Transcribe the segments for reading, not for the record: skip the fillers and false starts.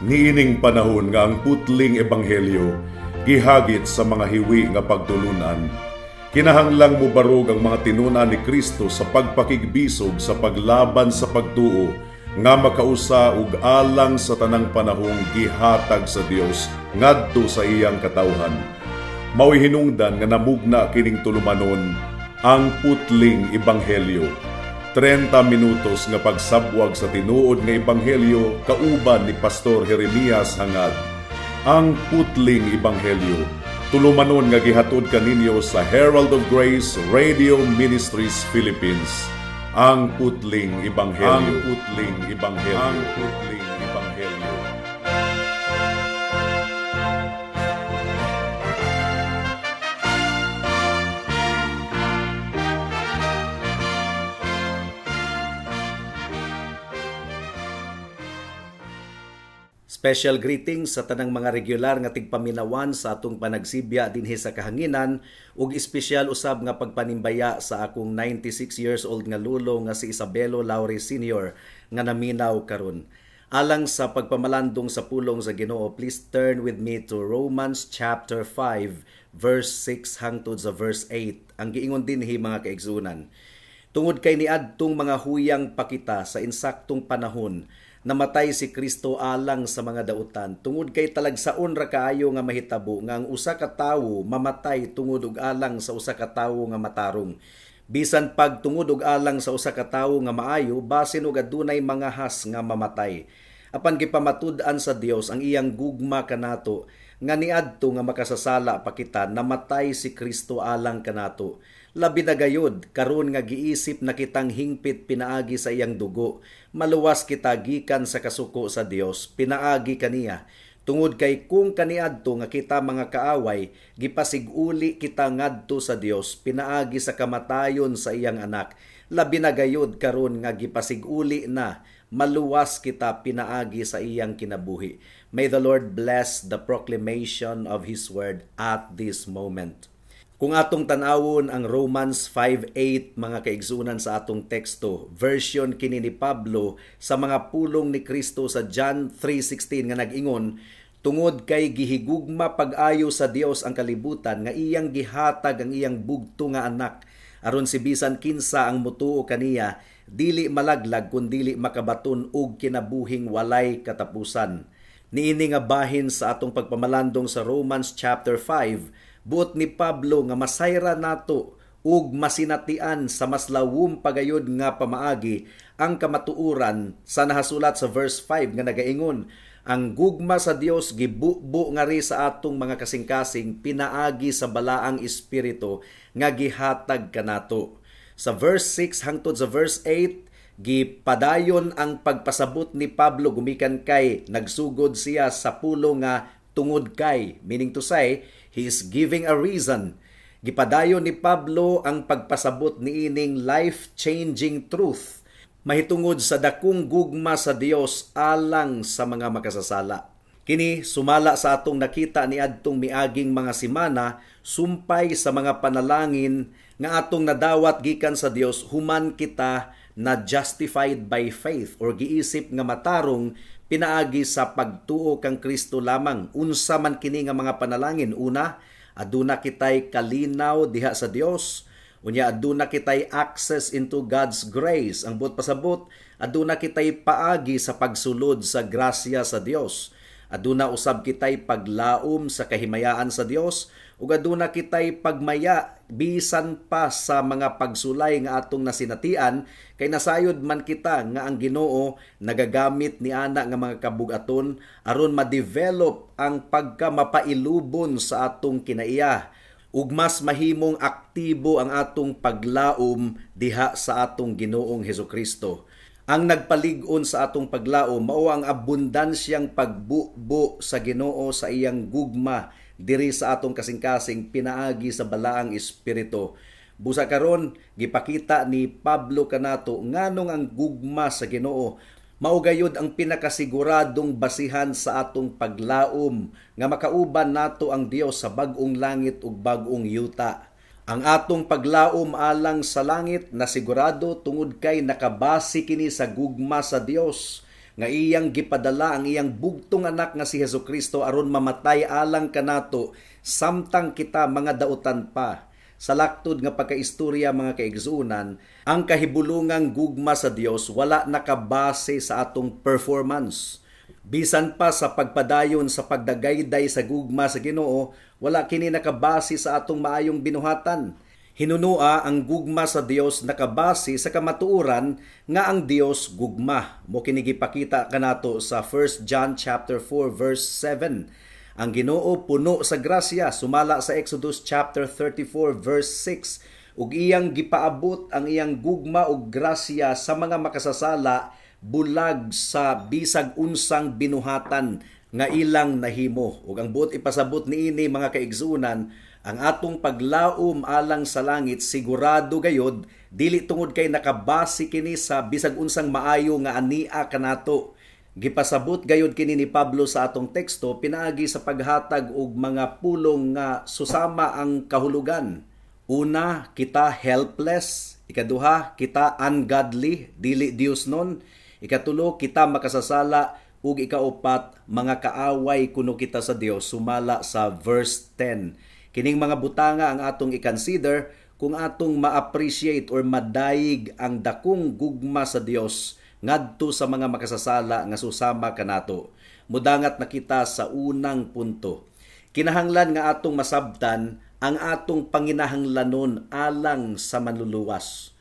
Niining panahon nga ang putling ebanghelyo gihagit sa mga hiwi nga pagtulunan, kinahanglang mubarog ang mga tinun-an ni Kristo sa pagpakigbisog sa paglaban sa pagtuo nga makausa ug alang sa tanang panahong gihatag sa Dios ngadto sa iyang katawhan. Mao'y hinungdan nga namugna kining tulumanon, Ang Putling Ebanghelyo. 30 minutos nga pagsabwag sa tinuod nga ebanghelyo kauban ni Pastor Jeremias Hangad. Ang Putling Ebanghelyo, tulumanon nga gihatod kaninyo sa Herald of Grace Radio Ministries Philippines. Ang Putling Ebanghelyo. Ang Putling Ebanghelyo. Ang Putling Ebanghelyo. Special greetings sa tanang mga regular nga tigpaminawan sa atong panagsibya dinhi sa kahanginan ug espesyal usab nga pagpanimbaya sa akong 96 years old nga lulo nga si Isabelo Laure Sr. nga naminaw karon. Alang sa pagpamalandong sa pulong sa Ginoo, please turn with me to Romans chapter 5 verse 6 hangtod sa verse 8. Ang giingon dinhi, mga kaigsunan: "Tungod kay niadtong mga huyang pakita sa insaktong panahon, namatay si Kristo alang sa mga dautan. Tungod kay talagsaon ra kaayo nga mahitabo nga ang usa ka tawo mamatay tungod ug alang sa usa ka tawo nga matarong. Bisan pag tungod ug alang sa usa ka tawo nga maayo, basin og adunay mangahas nga mamatay. Apan gipamatud-an sa Dios ang iyang gugma kanato nga niadto nga makasasala pa kita, namatay si Kristo alang kanato. Labi na gayud karon nga giisip na kitang hingpit pinaagi sa iyang dugo, maluwas kita gikan sa kasuko sa Dios pinaagi kaniya. Tungod kay kung kaniadto nga kita mga kaaway, gipasiguli kita ngadto sa Dios pinaagi sa kamatayon sa iyang anak. Labi na gayud karon nga gipasiguli na, maluwas kita pinaagi sa iyang kinabuhi." May the Lord bless the proclamation of His word at this moment. Kung atong tan-awon ang Romans 5:8, mga kaigsunan, sa atong teksto, version kini ni Pablo sa mga pulong ni Kristo sa John 3:16 nga nag-ingon, "Tungod kay gihigugma pag-ayo sa Dios ang kalibutan nga iyang gihatag ang iyang bugto nga anak, aron si bisan kinsa ang mutuo kaniya dili malaglag kun dili makabaton og kinabuhing walay katapusan." Niini nga bahin sa atong pagpamalandong sa Romans chapter 5, buot ni Pablo nga masayra nato ug masinatian sa mas lawom pagayod nga pamaagi ang kamatuoran sa nahasulat sa verse 5 nga nagaingon, ang gugma sa Dios gibubo ngari sa atong mga kasing-kasing pinaagi sa balaang espiritu nga gihatag kanato. Sa verse 6 hangtod sa verse 8, gipadayon ang pagpasabot ni Pablo gumikan kay nagsugod siya sa pulo nga "tungod kay", meaning to say, he is giving a reason. Gipadayon ni Pablo ang pagpasabot niining life-changing truth mahitungod sa dakong gugma sa Dios alang sa mga makasasala. Kini sumala sa atong nakita ni adtong miaging mga simana sumpay sa mga panalangin nga atong nadawat gikan sa Dios human kita na justified by faith or giisip nga matarong pinaagi sa pagtuo kang Kristo lamang. Unsa man kini nga mga panalangin? Una, aduna kitay kalinaw diha sa Dios. Unya, aduna kitay access into God's grace. Ang buot pasabot, aduna kitay paagi sa pagsulod sa grasya sa Dios. Aduna usab kitay paglaom sa kahimayaan sa Dios ug aduna kitay pagmaya bisan pa sa mga pagsulay nga atong nasinatian, kay nasayod man kita nga ang Ginoo nagagamit ni ana nga mga kabugaton aron ma-develop ang pagkamapailubon sa atong kinaiya ug mas mahimong aktibo ang atong paglaom diha sa atong Ginoong Hesukristo. Ang nagpalig-on sa atong paglaom mao ang abundansyang pagbubo sa Ginoo sa iyang gugma diri sa atong kasing-kasing pinaagi sa balaang espiritu. Busa karon gipakita ni Pablo kanato nganong ang gugma sa Ginoo mao gayud ang pinakasiguradong basihan sa atong paglaom nga makauban nato ang Dios sa bag-ong langit ug bag-ong yuta. Ang atong paglaom alang sa langit nasigurado tungod kay nakabase kini sa gugma sa Dios. nga iyang gipadala ang iyang bugtong anak nga si Hesukristo aron mamatay alang kanato samtang kita mga dautan pa. Sa laktod nga pagkaistorya, mga kaigsuonan, ang kahibulungang gugma sa Dios wala nakabase sa atong performance. Bisan pa sa pagpadayon sa pagdagayday sa gugma sa Ginoo, wala kini nakabase sa atong maayong binuhatan. Hinunua, ang gugma sa Dios nakabase sa kamatuoran nga ang Dios gugma. Mao kini gipakita kanato sa 1 John chapter 4 verse 7. Ang Ginoo puno sa grasya, sumala sa Exodus chapter 34 verse 6, ug iyang gipaabot ang iyang gugma ug grasya sa mga makasasala bulag sa bisag unsang binuhatan nga ilang nahimo. Ug ang buot ipasabot niini, mga kaigsuonan, ang atong paglaom alang sa langit sigurado gayod, dili tungod kay nakabase kini sa bisag unsang maayo nga ania kanato. Gipasabot gayod kini ni Pablo sa atong teksto pinaagi sa paghatag og mga pulong nga susama ang kahulugan. Una, kita helpless. Ikaduha, kita ungodly, dili Diosnon. Ikatulo, kita makasasala, ug ikaupat, mga kaaway kuno kita sa Dios, sumala sa verse 10. Kining mga butanga ang atong i-consider kung atong ma-appreciate or madayig ang dakong gugma sa Dios ngadto sa mga makasasala nga susama kanato. Mudangat na kita sa unang punto. Kinahanglan nga atong masabtan ang atong panginahanglanon alang sa Manluluwas.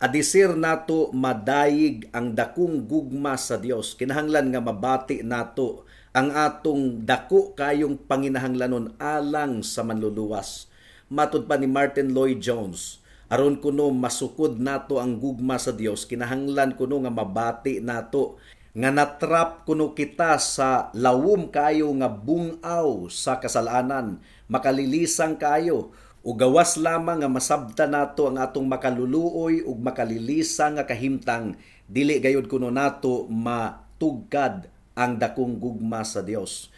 Adisir nato madayig ang dakong gugma sa Dios, kinahanglan nga mabati nato ang atong dako kayong panginahanglanon alang sa Manluluwas. Matud pa ni Martin Lloyd Jones, aron kuno masukod nato ang gugma sa Dios, kinahanglan kuno nga mabati nato nga natrap kuno kita sa lawom kayo nga bungaw sa kasalanan, makalilisang kayo, ug gawas lamang nga masabta nato ang atong makaluluoy ug makalilisang nga kahimtang, dili gayud kuno nato matugkad ang dakong gugma sa Dios.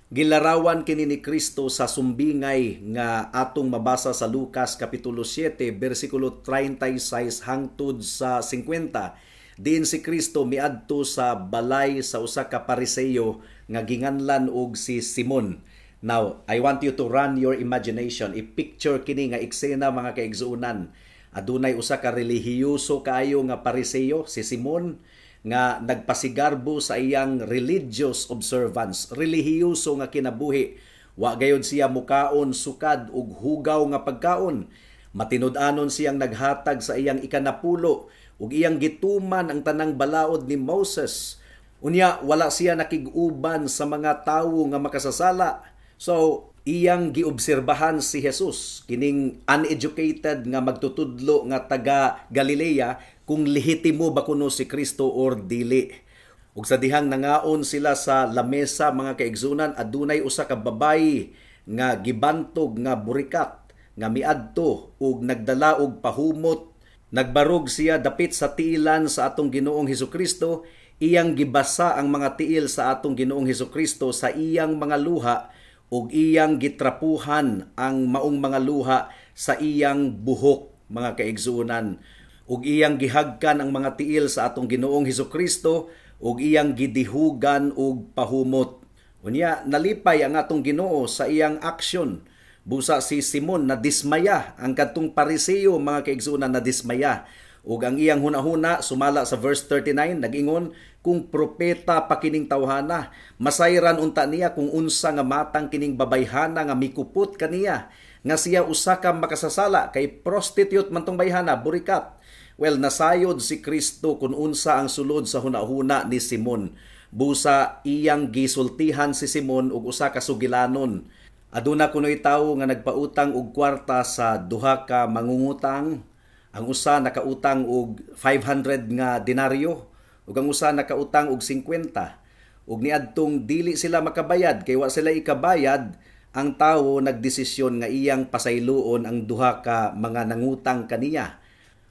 Gilarawan kini ni Kristo sa sumbingay nga atong mabasa sa Lucas kapitulo 7 bersikulo 36 hangtod sa 50. Diin si Kristo miadto sa balay sa usa ka Pariseyo nga ginganlan og si Simon. Now, I want you to run your imagination. I-picture kini nga eksena, mga kaigsuonan. Adunay usa ka relihiyoso kaayo nga Pariseyo, si Simon, nga nagpasigarbo sa iyang religious observance, relihiyoso nga kinabuhi. Wa gayod siya mukaon sukad ug hugaw nga pagkaon. Matinud-anon siyang naghatag sa iyang ikanapulo ug iyang gituman ang tanang balaod ni Moses. Unya wala siya nakig-uban sa mga tawo nga makasasala. So iyang giobserbahan si Jesus, kining uneducated nga magtutudlo nga taga Galilea, kung lehitimo ba kuno si Kristo or dili. Ug sa dihang nangaon sila sa lamesa, mga kaigsuonan, adunay usa ka babayi nga gibantog nga burikat nga miadto ug nagdala og pahumot. Nagbarog siya dapit sa tiilan sa atong Ginoong Hesukristo, iyang gibasa ang mga tiil sa atong Ginoong Hesukristo sa iyang mga luha ug iyang gitrapuhan ang maong mga luha sa iyang buhok, mga kaigsuonan. Ug iyang gihagkan ang mga tiil sa atong Ginoong Hesukristo ug iyang gidihugan og pahumot. Unya nalipay ang atong Ginoo sa iyang aksyon. Busa si Simon na dismaya, ang kadtong Pariseo, mga kaigsuonan, na dismaya. Ug ang iyang hunahuna, sumala sa verse 39, nag-ingon, "Kung propeta pa kining tawhana, masayran unta niya kung unsa nga matang kining babayhana nga mikupot kaniya, nga siya usa ka makasasala, kay prostitute man tong bayhana, burikat." Well, nasayod si Kristo kung unsa ang sulod sa hunahuna ni Simon. Busa iyang gisultihan si Simon og usa ka sugilanon. Aduna kuno'y tawo nga nagpautang og kwarta sa duha ka mangungutang. Ang usa nakautang og 500 nga denaryo ug ang usa nakautang og 50. Ug niadtong dili sila makabayad kay wa sila ikabayad, ang tawo nagdesisyon nga iyang pasayloon ang duha ka mga nangutang kaniya.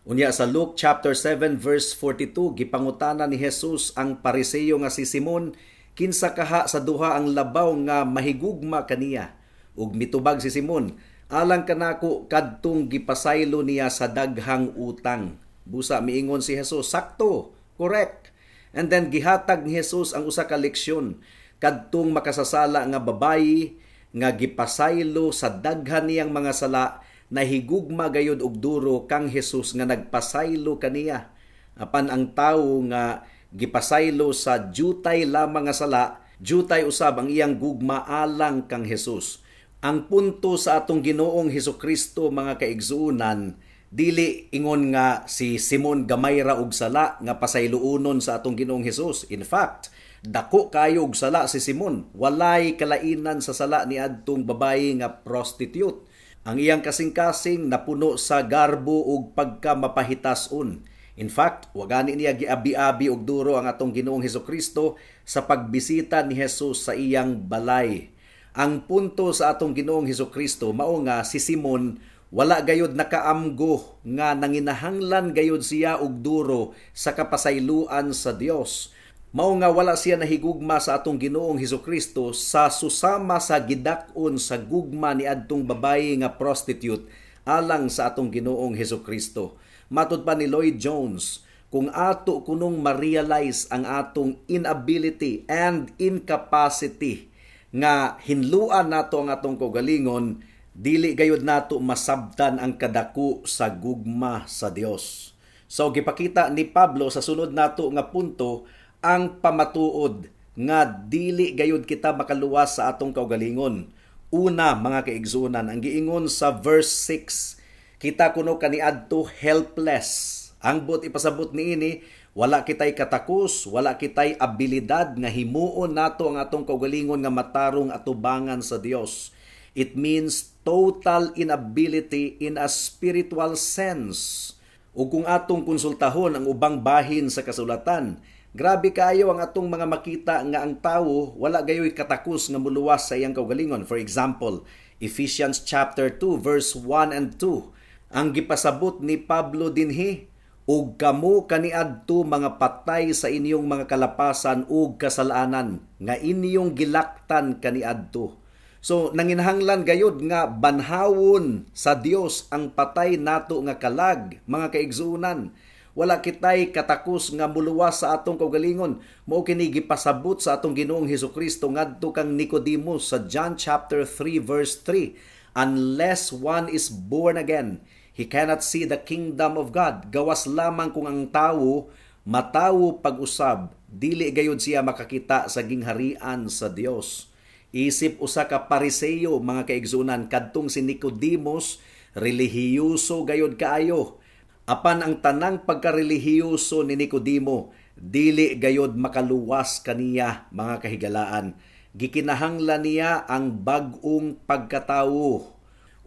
Unya sa Luke chapter 7 verse 42, gipangutana ni Jesus ang Pariseo nga si Simon, kinsa kaha sa duha ang labaw nga mahigugma kaniya? Ug mitubag si Simon, "Alang kanako, kadtong gipasaylo niya sa daghang utang." Busa miingon si Jesus, "Sakto, correct." And then gihatag ni Jesus ang usa ka leksyon kadtong makasasala nga babayi nga gipasaylo sa daghan niyang mga sala, nahigugma gayud og duro kang Jesus nga nagpasaylo kaniya. Apan ang tawo nga gipasaylo sa jutay lamang nga sala, jutay usab ang iyang gugma alang kang Jesus. Ang punto sa atong Ginoong Hesukristo, mga kaigsuonan, dili ingon nga si Simon gamay ra og sala nga pasayloon sa atong Ginoong Hesus. In fact, dako kayo og sala si Simon. Walay kalainan sa sala ni adtong babayi nga prostitute. Ang iyang kasing-kasing napuno sa garbo ug pagka mapahitason. In fact, wa gani niya giabi-abi og duro ang atong Ginoong Hesukristo sa pagbisita ni Jesus sa iyang balay. Ang punto sa atong Ginoong Hesukristo mao nga si Simon wala gayud nakaamgo nga nanginahanglan gayud siya og duro sa kapasayloan sa Dios. Mao nga wala siya nahigugma sa atong Ginoong Hesukristo sa susama sa gidak-on sa gugma ni adtong babayi nga prostitute alang sa atong Ginoong Hesukristo. Matud pa ni Lloyd Jones, kung ato kunong ma-realize ang atong inability and incapacity nga hinluan nato ang atong kaugalingon, dili gayud nato masabtan ang kadako sa gugma sa Dios. So gipakita ni Pablo sa sunod nato nga punto ang pamatuod nga dili gayud kita makaluwas sa atong kaugalingon. Una, mga kaigsuonan, ang giingon sa verse 6, kita kuno kaniadto helpless. Ang buot ipasabot niini, wala kitay katakos, wala kitay abilidad nga himuon nato ang atong kaugalingon nga matarong atubangan sa Dios. It means total inability in a spiritual sense. O kung atong konsultahon ang ubang bahin sa kasulatan, grabe kaayo ang atong mga makita nga ang tawo wala gayoy katakos nga muluwas sa iyang kaugalingon. For example, Ephesians chapter 2 verse 1 and 2. Ang gipasabot ni Pablo dinhi, ug kamo kaniadto mga patay sa inyong mga kalapasan ug kasalanan nga inyong gilaktan kaniadto. So nanginahanglan gayud nga banhawon sa Dios ang patay nato nga kalag, mga kaigsuonan. Wala kitay katakos nga muluwas sa atong kaugalingon. Mao kini gipasabot sa atong Ginoong Hesukristo ngadto kang Nicodemus sa John chapter 3 verse 3. Unless one is born again, he cannot see the kingdom of God. Gawas lamang kung ang tawo matawo pag-usab, dili gayud siya makakita sa gingharian sa Dios. Isip usa ka Pariseo, mga kaigsuonan, kadtong si Nicodemus, relihiyoso gayud kaayo. Apan ang tanang pagkarelihiyoso ni Nicodemo, dili gayud makaluwas kaniya, mga kahigalaan. Gikinahanglan niya ang bag-ong pagkatawo.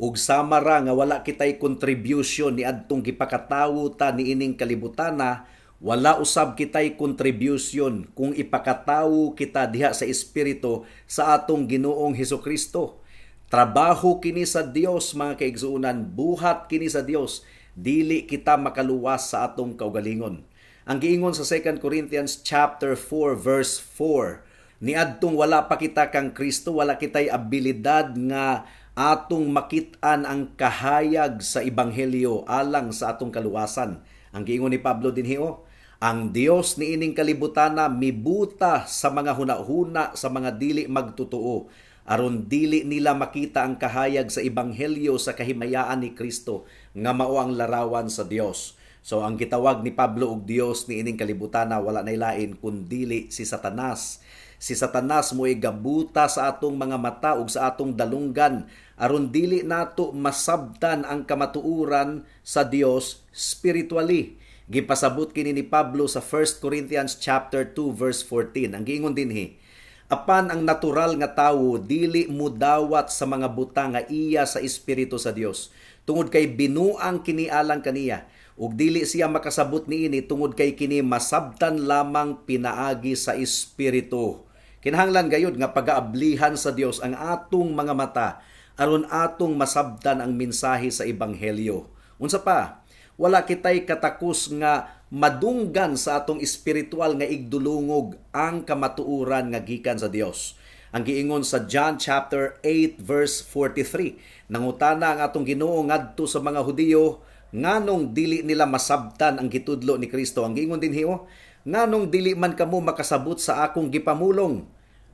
Ug sama ra nga wala kitay contribution ni adtong gipakatawo ta niining kalibutana, wala usab kitay contribution kung ipakatawo kita diha sa espiritu sa atong Ginoong Hesukristo. Trabaho kini sa Dios, mga kaigsuonan, buhat kini sa Dios. Dili kita makaluwas sa atong kaugalingon. Ang giingon sa 2 Corinthians chapter 4 verse 4, niadtong wala pa kita kang Kristo, wala kitay abilidad nga atong makit-an ang kahayag sa ebanghelyo alang sa atong kaluwasan. Ang giingon ni Pablo dinhi, ang Dios niining kalibutana mibuta sa mga hunahuna sa mga dili magtotoo, aron dili nila makita ang kahayag sa ebanghelyo sa kahimayaan ni Kristo nga mao ang larawan sa Dios. So ang gitawag ni Pablo og Dios niining kalibutana wala nay lain kundili si Satanas. Si Satanas mo'y gabuta sa atong mga mata ug sa atong dalunggan aron dili nato masabtan ang kamatuoran sa Dios spiritually. Gipasabot kini ni Pablo sa 1 Corinthians chapter 2 verse 14. Ang giingon dinhi, apan ang natural nga tawo dili mudawat sa mga butang nga iya sa espiritu sa Dios, tungod kay binuang kini alang kaniya, ug dili siya makasabot niini tungod kay kini masabtan lamang pinaagi sa espiritu. Kinahanglan gayud nga pagaablihan sa Dios ang atong mga mata aron atong masabtan ang mensahe sa ebanghelyo. Unsa pa? Wala kitay katakos nga madunggan sa atong espiritual nga igdulungog ang kamatuoran nga gikan sa Dios. Ang giingon sa John chapter 8 verse 43, nangutana ang atong Ginoo ngadto sa mga Hudiyo nganong dili nila masabtan ang gitudlo ni Kristo. Ang giingon dinhi, Nganong dili man kamo makasabot sa akong gipamulong?"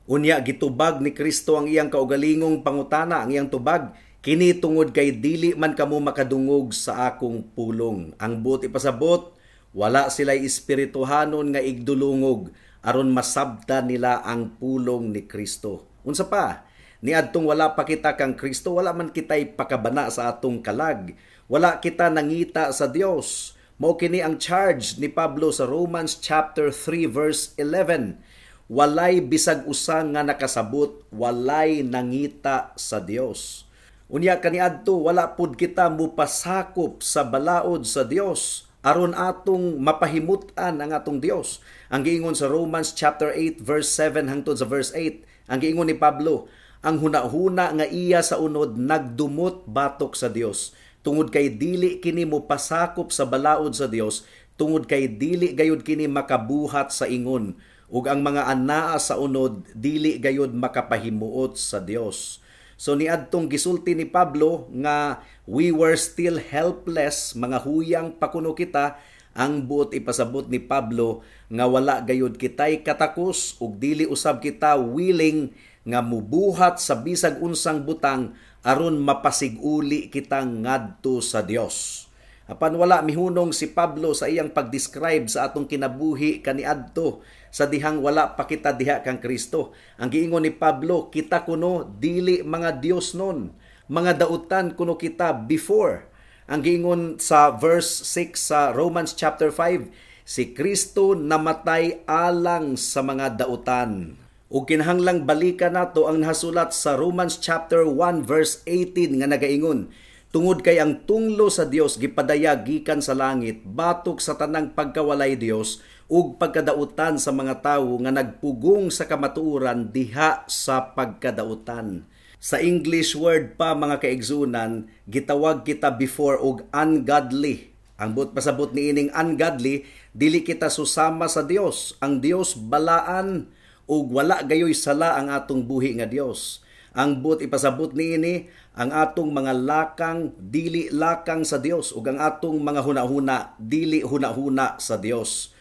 Unya gitubag ni Kristo ang iyang kaugalingong pangutana, ang iyang tubag, "Kini tungod kay dili man kamo makadungog sa akong pulong." Ang buot ipasabot, wala sila'y espirituhanon nga igdulungog aron masabtan nila ang pulong ni Kristo. Unsa pa? Niadtong wala pa kita kang Kristo, wala man kita'y pakabana sa atong kalag. Wala kita nangita sa Dios. Mao kini ang charge ni Pablo sa Romans chapter 3 verse 11. Walay bisag usa nga nakasabot, walay nangita sa Dios. Unya kaniadto wala pud kita mupasakop sa balaod sa Dios aron atong mapahimut-an ang atong Dios. Ang giingon sa Romans chapter 8 verse 7 hangtod sa verse 8, ang giingon ni Pablo, ang hunahuna nga iya sa unod nagdumot batok sa Dios tungod kay dili kini mopasakop sa balaod sa Dios, tungod kay dili gayud kini makabuhat sa ingon, ug ang mga anaa sa unod dili gayud makapahimuot sa Dios. So niadtong gisulti ni Pablo nga we were still helpless, mga huyang pa kuno kita, ang buot ipasabot ni Pablo nga wala gayud kitay katakos ug dili usab kita willing nga mubuhat sa bisag unsang butang aron mapasiguli kita ngadto sa Dios. Apan wala mihunong si Pablo sa iyang pag-describe sa atong kinabuhi kaniadto sa dihang wala pa kita diha kang Kristo. Ang giingon ni Pablo, kita kuno dili mga Dios nun. Mga dautan kuno kita before. Ang giingon sa verse 6 sa Romans chapter 5, si Kristo namatay alang sa mga dautan. Ug kinahanglang balikan nato ang nahasulat sa Romans chapter 1 verse 18 nga nagaingon, tungod kay ang tunglo sa Dios gipadayag gikan sa langit batok sa tanang pagkawalay Dios ug pagkadautan sa mga tawo nga nagpugong sa kamatuoran diha sa pagkadautan. Sa English word pa, mga kaigsunan, gitawag kita before og ungodly. Ang buot pasabot niining ungodly, dili kita susama sa Dios. Ang Dios balaan ug wala gayoy sala ang atong buhi nga Dios. Ang buot ipasabot niini, ang atong mga lakang dili lakang sa Dios ug ang atong mga hunahuna dili hunahuna sa Dios.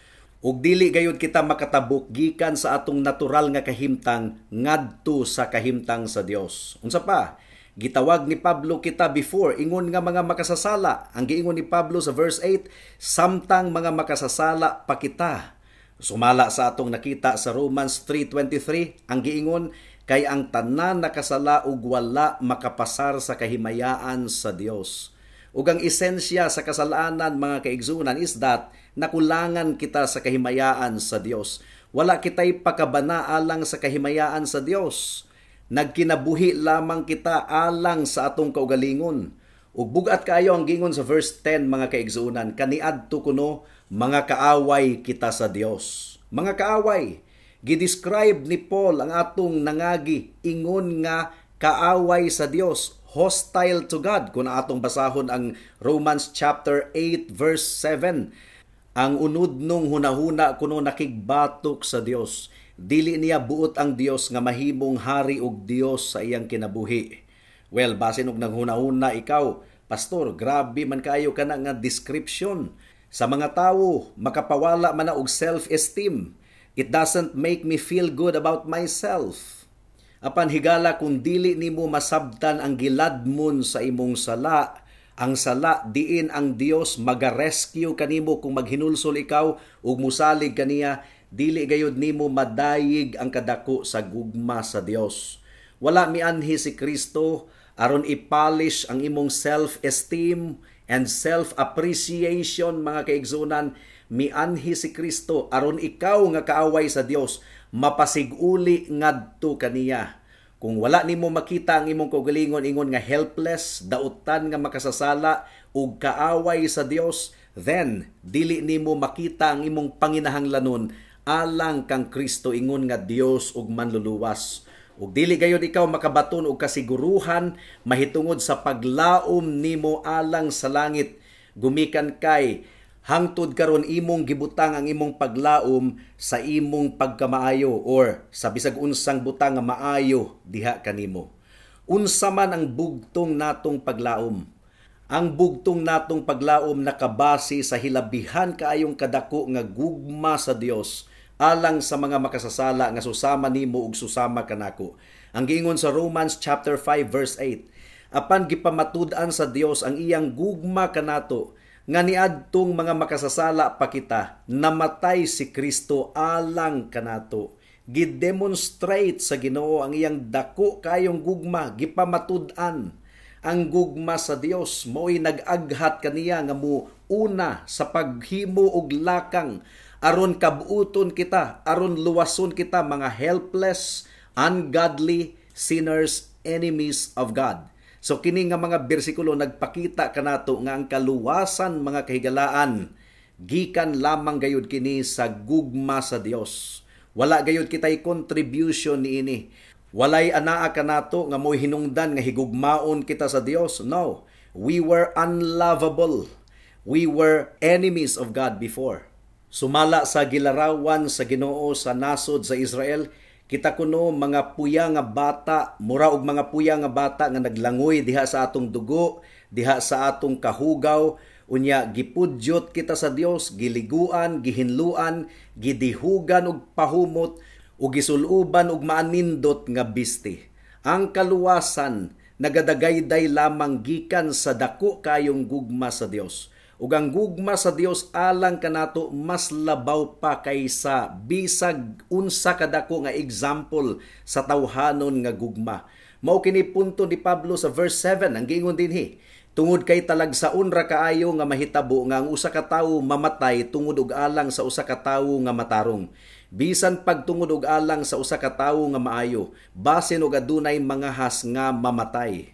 Ug dili gayud kita makatabok gikan sa atong natural nga kahimtang ngadto sa kahimtang sa Dios. Unsa pa? Gitawag ni Pablo kita before ingon nga mga makasasala. Ang giingon ni Pablo sa verse 8, samtang mga makasasala pa kita. Sumala sa atong nakita sa Romans 3:23, ang giingon kay ang tanan nakasala ug wala makapasar sa kahimayaan sa Dios. Ug ang esensya sa kasalanan, mga kaigsunan, is that nakulangan kita sa kahimayaan sa Dios. Wala kita'y pakabana alang sa kahimayaan sa Dios. Nagkinabuhi lamang kita alang sa atong kaugalingon. Ug bugat kaayo ang gingon sa verse 10, mga kaigsunan, kaniadto kuno mga kaaway kita sa Dios. Mga kaaway. Gidescribe ni Paul ang atong nangagi ingon nga kaaway sa Dios, hostile to God, kung atong basahon ang Romans chapter 8 verse 7. Ang unod nung hunahuna kuno nakigbatok sa Dios. Dili niya buot ang Dios nga mahimong hari og Dios sa iyang kinabuhi. Well, basin og naghunahuna ikaw, "Pastor, grabe man kayo kana nga description sa mga tawo, makapawala man na og self-esteem. It doesn't make me feel good about myself." Apan higala, kung dili nimo masabtan ang giladmon sa imong sala, ang sala diin ang Dios maga-rescue kanimo kung maghinulsol ikaw ug musalig kaniya, dili gayud nimo madayig ang kadako sa gugma sa Dios. Wala mianhi si Kristo aron i-polish ang imong self-esteem and self-appreciation, mga kaigsunan. Mianhi si Kristo aron ikaw nga kaaway sa Dios mapasiguli ngadto kaniya. Kung wala nimo makita ang imong kaugalingon ingon nga helpless, dautan nga makasasala ug kaaway sa Dios, then dili nimo makita ang imong panginahanglanon alang kang Kristo ingon nga Dios ug Manluluwas. Ug dili gayud ikaw makabaton og kasiguruhan mahitungod sa paglaom nimo alang sa langit, gumikan kay hangtod karon imong gibutang ang imong paglaom sa imong pagkamaayo or sa bisag unsang butang nga maayo diha kanimo. Unsa man ang bugtong natong paglaom. Ang bugtong natong paglaom nakabase sa hilabihan kaayong kadako nga gugma sa Dios alang sa mga makasasala nga susama nimo ug susama kanako. Ang giingon sa Romans chapter 5 verse 8, apan gipamatud-an sa Dios ang iyang gugma kanato nga niadtong mga makasasala pa kita, namatay si Kristo alang kanato. Gidemonstrate sa Ginoo ang iyang dako kayong gugma, gipamatud-an ang gugma sa Dios. Mo'y nag-aghat kaniya nga mo una sa paghimo og lakang aron kabuton kita, aron luwason kita, mga helpless, ungodly sinners, enemies of God. So kini nga mga bersikulo nagpakita kanato nga ang kaluwasan, mga kahigalaan, gikan lamang gayud kini sa gugma sa Dios. Wala gayud kitay contribution niini. Walay anaa kanato nga mo'y hinungdan nga higugmaon kita sa Dios. No, we were unlovable. We were enemies of God before. Sumala sa gilarawan sa Ginoo sa nasod sa Israel, kita kuno mga puya nga bata, mura og mga puya nga bata nga naglangoy diha sa atong dugo, diha sa atong kahugaw. Unya gipudyot kita sa Dios, giliguan, gihinluan, gidihugan og pahumot ug gisuluban og maanindot nga bisti. Ang kaluwasan nagadagayday lamang gikan sa dako kayong gugma sa Dios. Ug ang gugma sa Dios alang kanato mas labaw pa kaysa bisag unsa kadako nga example sa tawhanon nga gugma. Mao kini punto ni Pablo sa verse 7. Ang giingon dinhi, tungod kay talagsaon ra kaayo nga mahitabo nga ang usa ka tawo mamatay tungod og alang sa usa ka tawo nga matarong. Bisan pagtungod og alang sa usa ka tawo nga maayo, basin og adunay mangahas nga mamatay.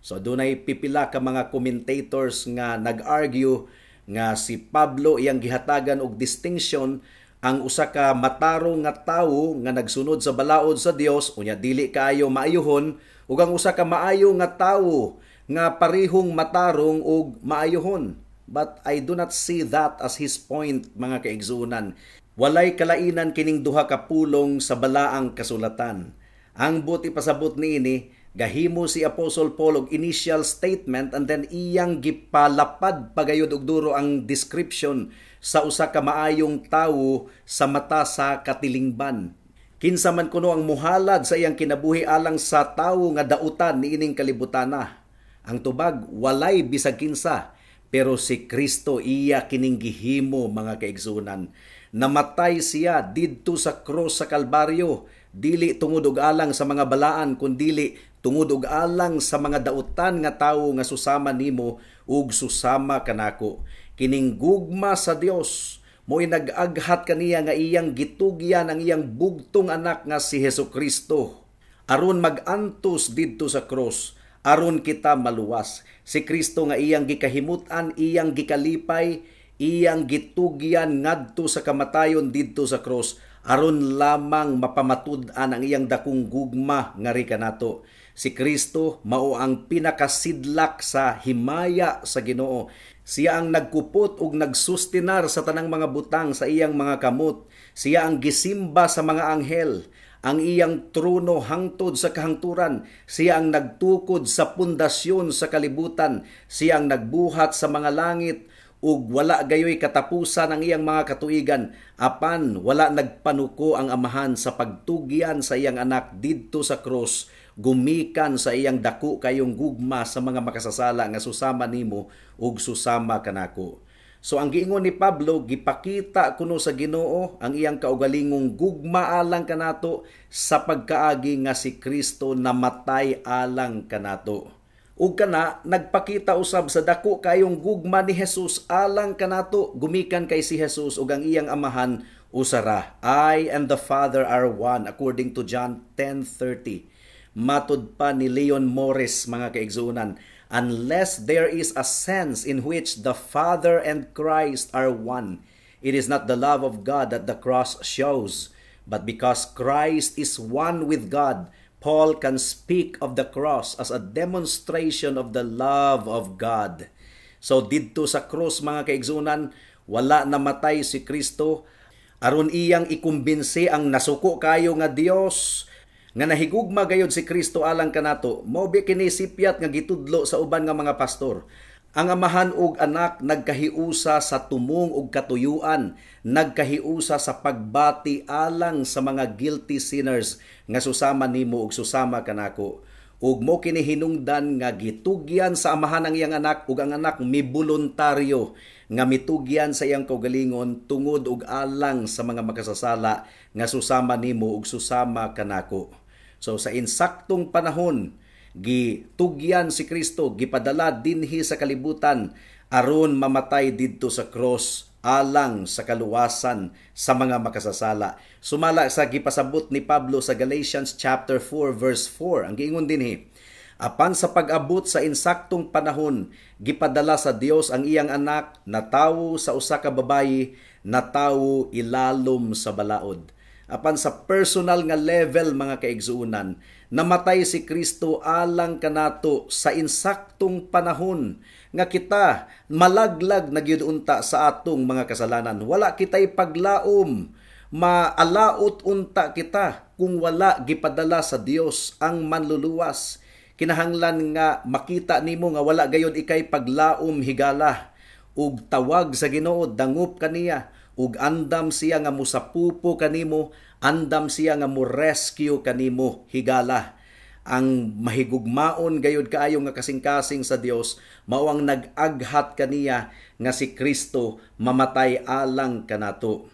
So adunay pipila ka mga commentators nga nag-argue nga si Pablo iyang gihatagan og distinction ang usa ka matarong nga tawo nga nagsunod sa balaod sa Dios unya dili kaayo maayuhon, ug ang usa ka maayo nga tawo nga parehong matarong ug maayuhon. But I do not see that as his point, mga kaigsuonan. Walay kalainan kining duha ka pulong sa balaang kasulatan. Ang buot ipasabot niini, gahimo si Apostle Paul og initial statement and then iyang gipalapad pagayod og duro ang description sa usa ka maayong tawo sa mata sa katilingban. Kinsa man kuno ang muhalad sa iyang kinabuhi alang sa tawo nga dautan niining kalibutana? Ang tubag, walay bisag kinsa. Pero si Kristo, iya kining gihimo, mga kaigsunan. Namatay siya didto sa cross sa Kalbaryo, dili tungod og alang sa mga balaan, kundili tungod og alang sa mga dautan nga tawo nga susama nimo ug susama kanako. Kining gugma sa Dios mo'y nag-aghat kaniya nga iyang gitugyan ang iyang bugtong anak nga si Hesus Kristo aron mag-antos didto sa cross aron kita maluwas. Si Kristo nga iyang gikahimut-an, iyang gikalipay, iyang gitugyan ngadto sa kamatayon didto sa cross aron lamang mapamatud-an ang iyang dakong gugma ngari kanato. Si Kristo mao ang pinakasidlak sa himaya sa Ginoo. Siya ang nagkupot ug nagsustinar sa tanang mga butang sa iyang mga kamot. Siya ang gisimba sa mga anghel. Ang iyang trono hangtod sa kahangturan. Siya ang nagtukod sa pundasyon sa kalibutan. Siya ang nagbuhat sa mga langit ug wala gayoy katapusan ang iyang mga katuigan. Apan wala nagpanuko ang Amahan sa pagtugyan sa iyang anak didto sa cross gumikan sa iyang dako kayong gugma sa mga makasasala nga susama nimo ug susama kanako. So ang giingon ni Pablo, gipakita kuno sa Ginoo ang iyang kaugalingong gugma alang kanato sa pagkaagi nga si Kristo namatay alang kanato. Ug kana nagpakita usab sa dako kayong gugma ni Jesus alang kanato gumikan kay si Jesus ug ang iyang Amahan usara. "I and the Father are one," according to John 10:30. Matud pa ni Leon Morris, mga kaigsuonan, unless there is a sense in which the Father and Christ are one, it is not the love of God that the cross shows, but because Christ is one with God, Paul can speak of the cross as a demonstration of the love of God. So didto sa cross, mga kaigsunan, wala namatay si Kristo aron iyang ikumbinsi ang nasuko kayo nga Dios nga nahigugma gayod si Kristo alang kanato. Mao bi kini sipyat nga gitudlo sa uban nga mga pastor. Ang Amahan ug Anak nagkahiusa sa tumong ug katuyuan, nagkahiusa sa pagbati alang sa mga guilty sinners nga susama nimo ug susama kanako. Ug mo kini hinungdan nga gitugyan sa Amahan ang iyang Anak, ug ang Anak miboluntaryo nga mitugyan sa iyang kaugalingon tungod ug alang sa mga makasasala nga susama nimo ug susama kanako. So sa insaktong panahon, gitugyan si Kristo, gipadala dinhi sa kalibutan aron mamatay didto sa cross alang sa kaluwasan sa mga makasasala. Sumala sa gipasabot ni Pablo sa Galatians chapter 4 verse 4, ang giingon dinhi, "Apan sa pag-abot sa insaktong panahon, gipadala sa Dios ang iyang Anak, natawo sa usa ka babayi, natawo ilalom sa balaod." Apan sa personal nga level, mga kaigsuonan, namatay si Kristo alang kanato sa insaktong panahon nga kita malaglag na gyud unta sa atong mga kasalanan. Wala kitay paglaom, maalaot unta kita kung wala gipadala sa Dios ang manluluwas. Kinahanglan nga makita nimo nga wala gayod ikay paglaom, higala, ug tawag sa Ginoo, dangop kaniya, ug andam siya nga musapupo kanimo, andam siya nga mo rescue kanimo, higala. Ang mahigugmaon gayud kaayo nga kasing-kasing sa Dios mao ang nag-aghat kaniya nga si Kristo mamatay alang kanato.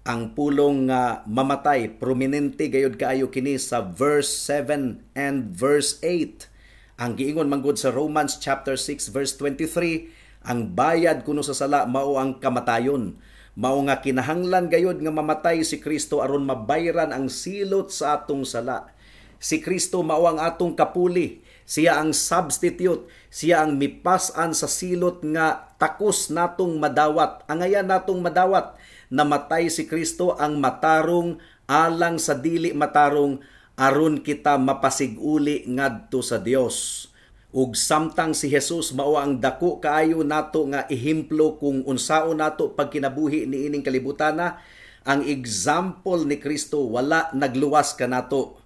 Ang pulong nga mamatay, prominente gayud kaayo kini sa verse 7 and verse 8. Ang giingon manggod sa Romans chapter 6 verse 23, ang bayad kuno sa sala mao ang kamatayon. Mao nga kinahanglan gayud nga mamatay si Kristo aron mabayran ang silot sa atong sala. Si Kristo mao ang atong kapuli. Siya ang substitute. Siya ang mipas-an sa silot nga takos natong madawat. Angayan natong madawat. Namatay si Kristo, ang matarong alang sa dili matarong, aron kita mapasiguli ngadto sa Dios. Ug samtang si Jesus mao ang dako kaayo nato nga ehemplo kung unsaon nato pagkinabuhi niining kalibutana, ang example ni Kristo wala nagluwas kanato.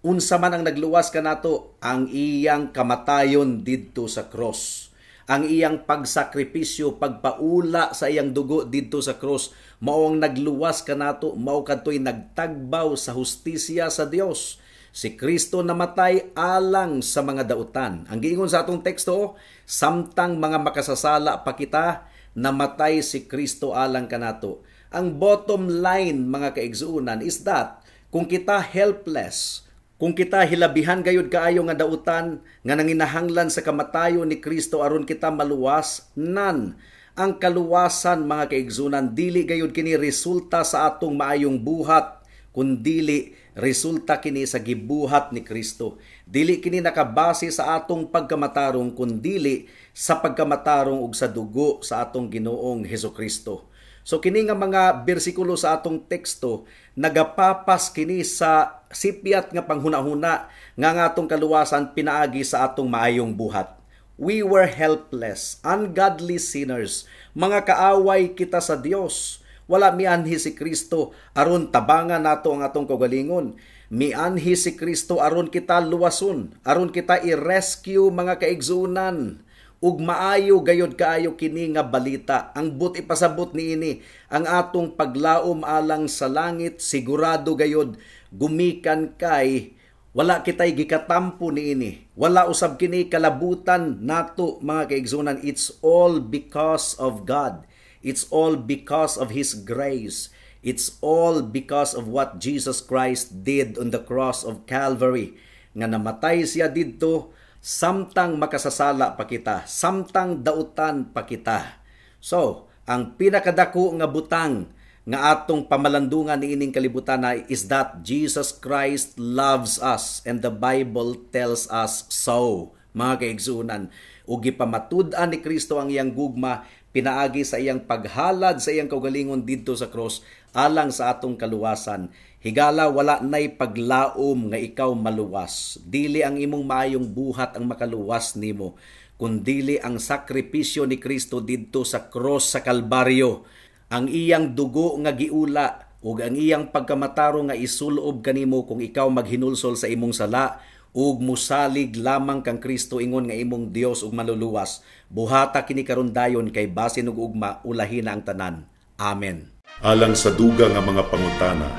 Unsa man ang nagluwas kanato? Ang iyang kamatayon didto sa cross. Ang iyang pagsakripisyo, pagpaula sa iyang dugo didto sa cross, mao ang nagluwas kanato, mao kadtoy nagtagbaw sa hustisya sa Dios. Si Kristo namatay alang sa mga dautan. Ang giingon sa atong teksto, samtang mga makasasala pa kita, namatay si Kristo alang kanato. Ang bottom line, mga kaigsuonan, is that kung kita helpless, kung kita hilabihan gayud kaayo nga dautan nga nanginahanglan sa kamatayon ni Kristo aron kita maluwas, nan ang kaluwasan, mga kaigsuonan, dili gayud kini resulta sa atong maayong buhat, kundili resulta kini sa gibuhat ni Kristo. Dili kini nakabase sa atong pagkamatarong, kundili sa pagkamatarong ug sa dugo sa atong Ginoong Hesukristo. So kini nga mga bersikulo sa atong teksto nagapapas kini sa sipyat nga panghunahuna nga ang atong kaluwasan pinaagi sa atong maayong buhat. We were helpless, ungodly sinners, mga kaaway kita sa Dios. Wala mianhi si Kristo aron tabangan nato ang atong kaugalingon. Mianhi si Kristo aron kita luwason, aron kita i-rescue, mga kaigsuonan. Ug maayo gayod kaayo kini nga balita. Ang but ipasabot niini, ang atong paglaom alang sa langit sigurado gayod gumikan kay wala kitay gikatampo niini. Wala usab kini kalabutan nato, mga kaigsuonan. It's all because of God. It's all because of His grace. It's all because of what Jesus Christ did on the cross of Calvary. Nga namatay siya didto samtang makasasala pa kita, samtang dautan pa kita. So, ang pinakadako nga butang nga atong pamalandungan niining kalibutan na is that Jesus Christ loves us and the Bible tells us so. Mga kaigsuonan, ug gipamatud-an ni Kristo ang iyang gugma pinaagi sa iyang paghalad sa iyang kaugalingon didto sa cross alang sa atong kaluwasan. Higala, wala nay paglaom nga ikaw maluwas. Dili ang imong maayong buhat ang makaluwas nimo, kundili ang sakripisyo ni Kristo didto sa cross sa Kalbaryo. Ang iyang dugo nga giula ug ang iyang pagkamatarong nga isulob kanimo kung ikaw maghinulsol sa imong sala Ug musalig lamang kang Kristo ingon nga imong Dios ug Manluluwas. Buhata kini karon dayon kay basin ug ugma ulahi na ang tanan. Amen. Alang sa dugang nga mga pangutana,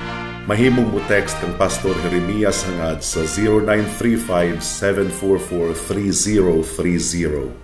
mahimong mo text kang Pastor Jeremias Hangad sa 0935 744 3030.